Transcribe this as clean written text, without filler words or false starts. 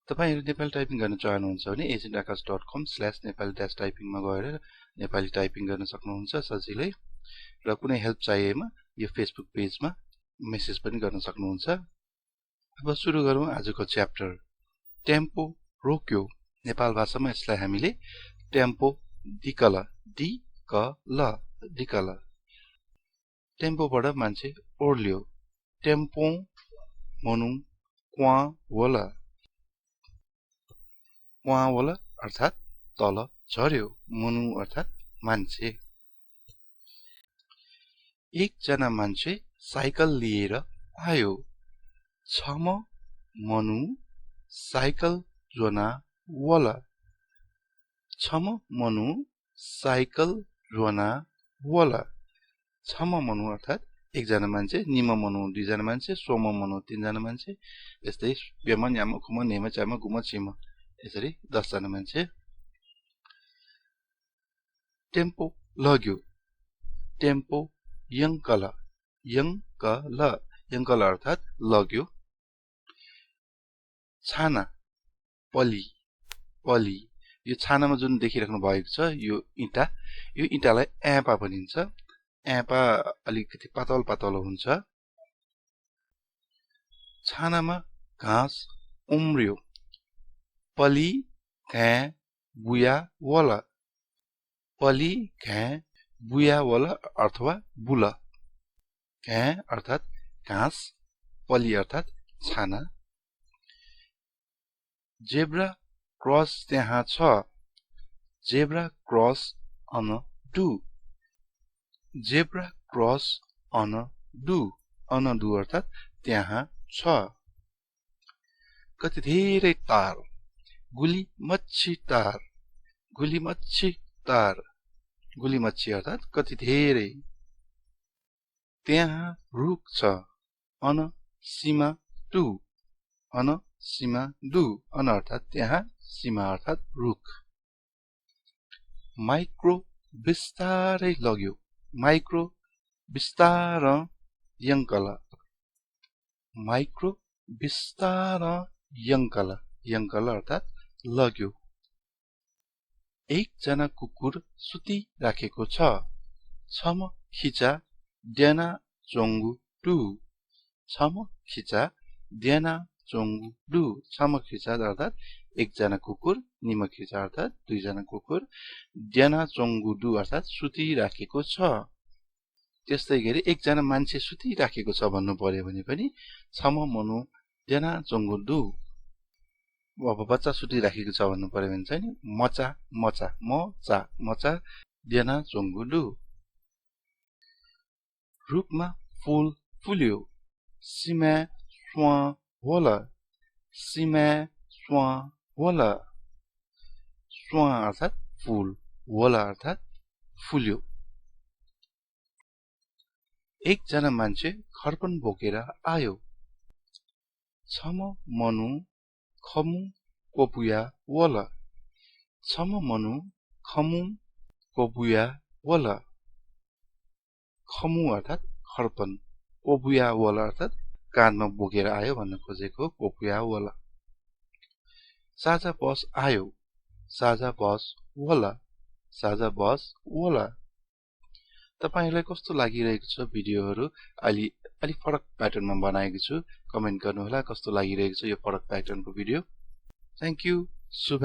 तपाईहरु नेपाली टाइपिङ गर्न चाहनुहुन्छ भने agentakash.com/nepali-typing मा गएर नेपाली टाइपिङ गर्न सक्नुहुन्छ सजिलै र कुनै हेल्प चाहिएमा यो फेसबुक पेजमा मेसेज पनि गर्न सक्नुहुन्छ। अब सुरु गरौँ आजको च्याप्टर। टेम्पो रोक्यो। नेपाल भाषामा यसलाई हामीले टेम्पो दिकल दिकल टेम्पोबाट मान्छे ओर्ल्यो। टेम्पो मनु क्वा वला अर्थात तल झर्यो। मनु अर्थात मान्छे। एकजना मान्छे साइकल लिएर आयो। छम मनु साइकल जोना वला। छम मनु साइकल जोना वला। छम मनु अर्थात एकजना मान्छे, निम मनु दुईजना मान्छे, सोम मनु तीनजना मान्छे, यस्तै बेम न्याम खुम नेम च्याम गुम छिम यसरी 10 जना मान्छे। टेम्पो लग्यो। टेम्पो यङ्कल अर्थात लग्यो। छाना पली यो छानामा जुन देखिराख्नु भएको छ यो इँटालाई एपा भनिन्छ। एपा अलिकति पातलो हुन्छ। छानामा घाँस उम्रियो। पली घाँ बुया वला। पली घाँ बुया वला अथवा बुला। घाँ अर्थात घाँस, पली अर्थात छाना। जेब्रा क्रस त्यहाँ छ। जेब्रा क्रस अन डु। जेब्रा क्रस अन डु अर्थात त्यहाँ छ। कति धेरै तार। गुली मच्छी तार। गुली मच्छी अर्थात कति धेरै। त्यहाँ रुख छ। अन सीमा डु अन अर्थात त्यहाँ, सीमा अर्थात रुख। माइक्रो बिस्तारै लग्यो। माइक्रो बिस्तार यङ्कल। माइक्रो बिस्तार यङ्कल अर्थात लग्यो। एकजना कुकुर सुतिराखेको छ। छम खिचा डेना चोङ्गु डु। छम खिचा डेना चोङ्गु डु। छम खिचा अर्थात एकजना कुकुर, निम खिचा अर्थात दुईजना कुकुर, डेना चोङ्गु डु अर्थात सुतिराखेको छ। त्यस्तै गरी एकजना मान्छे सुतिराखेको छ भन्नु पर्यो भने पनि छम मनु डेना चोङ्गु डु। अब बच्चा सुतिराखेको छ भन्नु पर्यो भने चाहिँ मचा डेना चोङ्गु डु। रुखमा फूल फुल्यो। सीमा स्वा वला। सीमा स्वा वला। स्वा अर्थात फूल, वला अर्थात फुल्यो। एकजना मान्छे खर्पन बोकेर आयो। छम मनु खमु कोपुया वला। छम मनु खमु कोपुया वला। खमु अर्थात खर्पन, कोपुया वला अर्थात काँधमा बोकेर आयो भन्न खोजेको कोपुया वला। साझा बस आयो। साझा बस वला। तपाईहरुलाई कस्तो लागिरहेको छ भिडियोहरु? अलि फरक प्याटर्नमा बनाएको छु। कमेन्ट गर्नुहोला कस्तो लागिरहेको छ यो फरक प्याटर्नको भिडियो। Thank you. शुभ